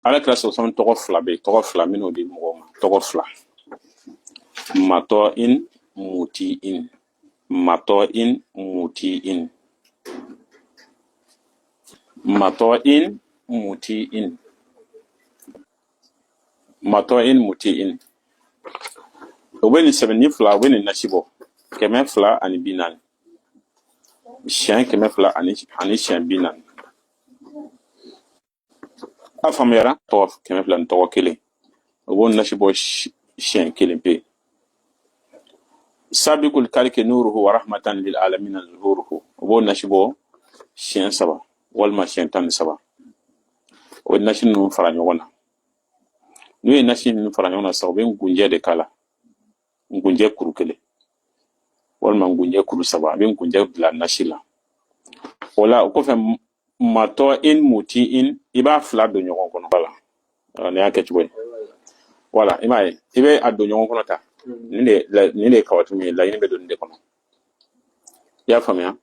Ala kira sɔsɔn tɔgɔ fila bɛ yen, tɔgɔ fila minnu di mɔgɔw ma, tɔgɔ fila: matɔ in muti in, matɔ in muti in, matɔ in muti in, matɔ in muti in. O bɛ nin sɛbɛn ni fila, o bɛ nin nasi bɔ 240, siɲɛ 200 ani siɲɛ 40. A faamuyara? Tɔgɔ 200 ni tɔgɔ kelen, o b'o nasi bɔ siɲɛ kelen pe. Sabikul kaliki nuruhu wa rahmatan lil alamina zuhuruhu, o b'o nasi bɔ siɲɛ saba walima siɲɛ 13. O nasi ninnu fara ɲɔgɔn na, n'u ye nasi ninnu fara ɲɔgɔn na sisan, u bɛ ngunjɛ de k'a la, ngunjɛ kuru kelen walima ngunjɛ kuru saba. A bɛ ngunjɛ bila nasi la. O la, o kɔfɛ, matɔ in muti in, i b'a fila don ɲɔgɔn kɔnɔ. Wala, nin y'a kɛcogo ye. Wala, i m'a ye, i bɛ a don ɲɔgɔn kɔnɔ ta. Nin de ye kawatimu ye. Laɲini bɛ don nin de kɔnɔ. I y'a faamuya?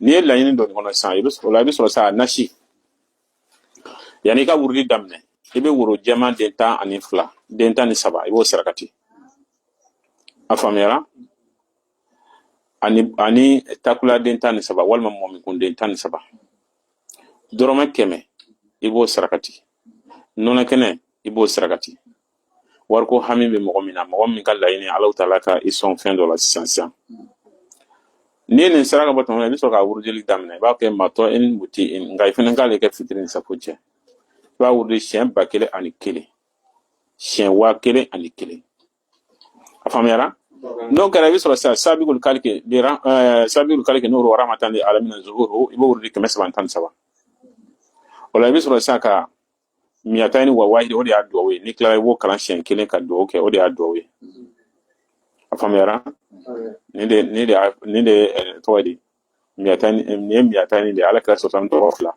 N'i ye laɲini don nin kɔnɔ sisan, i bɛ o la, i bɛ sɔrɔ sa nasi. Yanni i ka wurudi daminɛ, i bɛ woro jɛman den 12, den 13, i b'o sarakati. A faamuyara? Ani takula den 13 walima mɔmikun den 13, dɔrɔmɛ 100, i b'o sarakati. Nɔnɔ kɛnɛ, i b'o sarakati. Wariko hami bɛ mɔgɔ min na, mɔgɔ min ka laɲini Ala taala ka i sɔn fɛn dɔ la sisan sisan, n'i ye nin saraka bɔ tuma min na, i bɛ sɔrɔ ka wurudili daminɛ. I b'a kɛ matɔ in muti in, nka i fana k'ale kɛ fitiri ni safo cɛ. I b'a wurudi siɲɛ 1001, siɲɛ 1001. A faamuyara? N'o kɛra, i bɛ sɔrɔ sisan sabikul kaliki, sabikul kaliki n'o rahmatan lil alamina zuhuru, i b'o wurudi 313. O la, i bɛ sɔrɔ sisan ka miyatayini wa wahidi, o de y'a duwawu ye. N'i tilala, i b'o kalan siɲɛ kelen ka duwawu kɛ, o de y'a duwawu ye. A faamuyara? Nin de tɔgɔ ye di, miyatayini, nin ye miyatayini de ye. Ala kira sɔsɔ tɔgɔ fila.